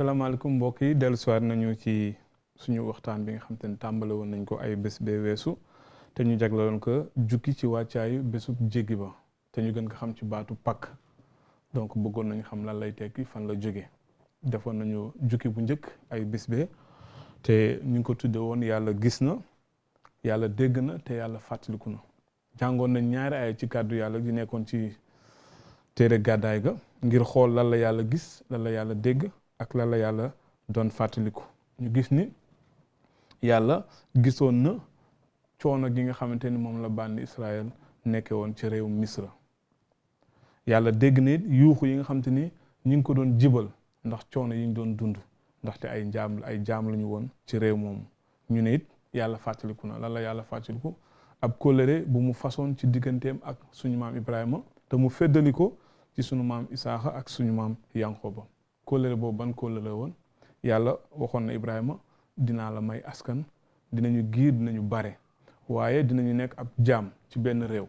salaamaaleykum mbokk yi dellusiwaat nañu ci suñu waxtaan bi nga xam te ne tàmbale woon nañ ko ay bés bee weesu te ñu jaglewoon ko jukki ci wàccaayu bésub jéggi ba te ñu gën ko xam ci baatu Pâques. Donc bëggoon nañu xam lan lay tekki fan la jóge defoon nañu jukki bu njëkk ay bés bee te ñu ngi ko tudde woon yàlla gis na yàlla dégg na te yàlla fàttaliku na. jàngoon nañ ñaari ay ci kàddu yàlla di nekkoon ci téere gàddaay ga ngir xool lan la yàlla gis lan la yàlla dégg ak lan la yàlla doon fàttaliku. ñu gis ni yàlla gisoon na coono gi nga xamante ni moom la bànni Israël nekke woon ci réew Misra. yàlla dégg na it yuuxu yi nga xamante ni ñu ngi ko doon jibal ndax coono yi ñu doon dund ndaxte ay jaam la ñu woon ci réew moomu. ñu ne it yàlla fàttaliku na lan la yàlla fàttaliku ab kóllëre bu mu façon ci digganteem ak suñu maam Ibrahima te mu feddali ko ci suñu maam Isaaxa ak suñu maam Yanqooba. kóllëre boobu ban kóllëre woon yàlla waxoon na Ibrahima dinaa la may askan dinañu giir dinañu bare waaye dinañu nekk ab jaam ci benn réew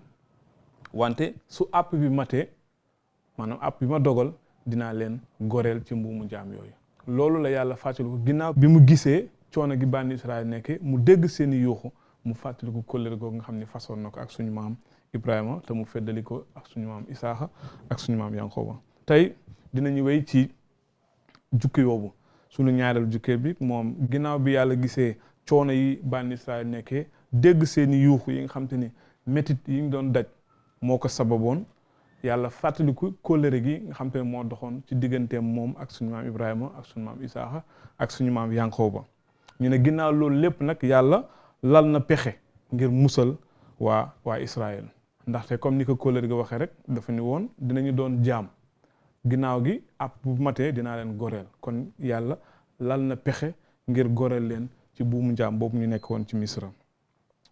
wante su àpp bi matee maanaam àpp bi ma dogal dinaa leen goreel ci mbuumu jaam yooyu. loolu la yàlla fàttaliku ginnaaw bi mu gisee coono gi bànni Israël nekke mu dégg seeni yuuxu mu fàttaliku kóllëre googu nga xam ne façon na ko ak suñu maam Ibrahima te mu feddali ko ak suñu maam Isaaxa ak suñu maam Yanqooba. tey dinañu wéy ci jukki yoobu suñu ñaareel jukkee bi moom ginnaaw bi yàlla gisee coono yi bànni Israël nekkee dégg seeni yuuxu yi nga xam te ni métit yi ñu doon daj moo ko sababoon yàlla fàttaliku kóllëre gi nga xam te ne moo doxoon ci digganteem moom ak suñu maam Ibrahima ak suñu maam Isaaxa ak suñu maam Yanqooba. ñu ne ginnaaw loolu lépp nag yàlla lal na pexe ngir musal waa Israël ndaxte comme ni ko kóllëre gi waxee rek dafa ni woon dinañu doon jaam ginnaaw gi ab bu matee dinaa leen goreel kon yàlla lal na pexe ngir goreel leen ci buumu jaam boobu ñu nekk woon ci Misra.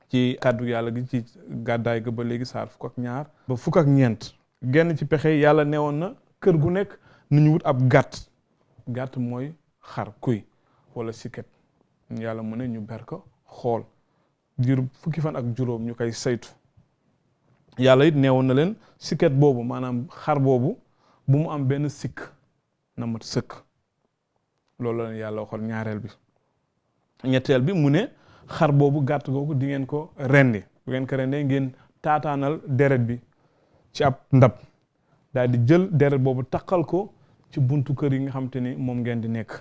ci kàddu yàlla gi ci gàddaay ga ba léegi saar fukk ak ñaar ba fukk ak ñeent genn ci pexe yàlla newoon na kër gu nekk nu ñu wut ab gàtt mooy xar kuy wala siket yàlla mu ne ñu ber ko xool diiru fukki fan ak juróom ñu koy saytu. yàlla it neewoon na leen siket boobu maanaam xar boobu bu mu am benn sikk na mat sëkk loolu la yàlla waxoon ñaareel bi. ñetteel bi mu ne xar boobu gàtt googu di ngeen ko rendi bu ngeen ko rendee ngeen taataanal deret bi ci ab ndab daal di jël deret boobu takkal ko ci buntu kër yi nga xam te ni moom ngeen di nekk.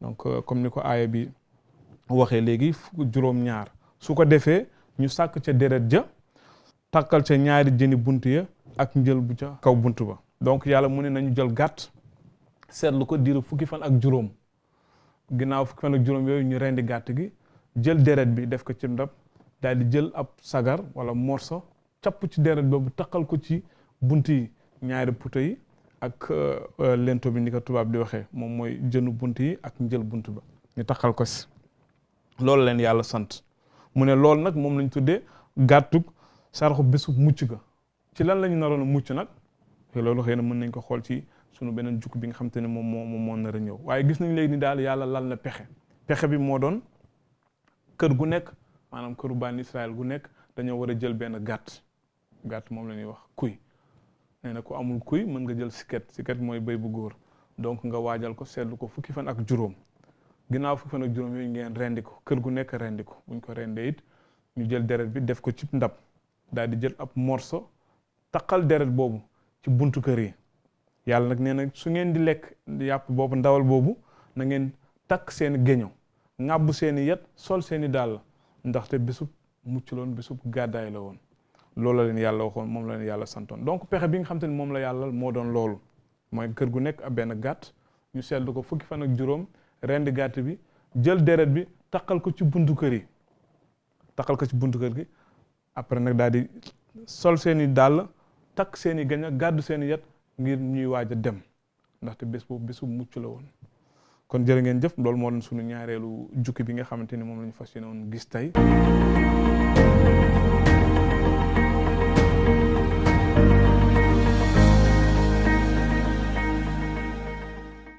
donc comme ni ko aaya bi waxee léegi juróom-ñaar su ko defee ñu sàkk ca deret ja takkal ca ñaari jëni bunt ya ak njël bu ca kaw bunt ba. donc yàlla mu ne nañu jël gàtt seetlu ko diiru fukki fan ak juróom ginnaaw fukki fan ak juróom yooyu ñu rendi gàtt gi jël deret bi def ko ci ndab daal di jël ab sagar wala morso capp ci deret boobu takkal ko ci bunt yi ñaari puto yi ak lento bi ni ko tubaab di waxee moom mooy jënu bunt yi ak njël bunt ba ñu takkal ko si. loolu leen yàlla sant mu ne loolu nag moom lañ tuddee gàttug saraxu bésub mucc ga. ci lan lañu naroon a mucc nag loolu xëy na mën nañ ko xool ci sunu beneen jukk bi nga xam te ne moom moo nar a ñëw waaye gis nañ léegi ni daal yàlla lal na pexe bi moo doon kër gu nekk maanaam këru bànni Israël gu nekk dañoo war a jël benn gàtt moom la ñuy wax kuy. nee na ku amul kuy mën nga jël siket mooy béy bu góor donc nga waajal ko seetlu ko fukki fan ak juróom ginnaaw fukki fan ak juróom yooyu ngeen rendi ko kër gu nekk rendi ko buñ ko rendee it ñu jël deret bi def ko ci ndab daal di jël ab morso taqal deret boobu ci buntu kër yi. yàlla nag nee na su ngeen di lekk yàpp boobu ndawal boobu na ngeen takk seeni géño ŋàbb seeni yet sol seeni dàll ndaxte bésub mucc loon bésub gàddaay la woon. loolu la leen yàlla waxoon moom la leen yàlla santoon donc pexe bi nga xam te ne moom la yàlla moo doon loolu mooy kër gu nekk ab benn gàtt ñu seetlu ko fukki fan ak juróom rendi gàtt bi jël deret bi takkal ko ci buntu kër yi gi après nag daal di sol seeni dàll takk seeni gaña gàddu seeni yet ngir ñuy waaj a dem ndaxte bés boobu bésu mucc la woon. kon jërë ngeen jëf loolu moo doon suñu ñaareelu jukki bi nga xamante ni moom la ñu fas yéene woon gis tey.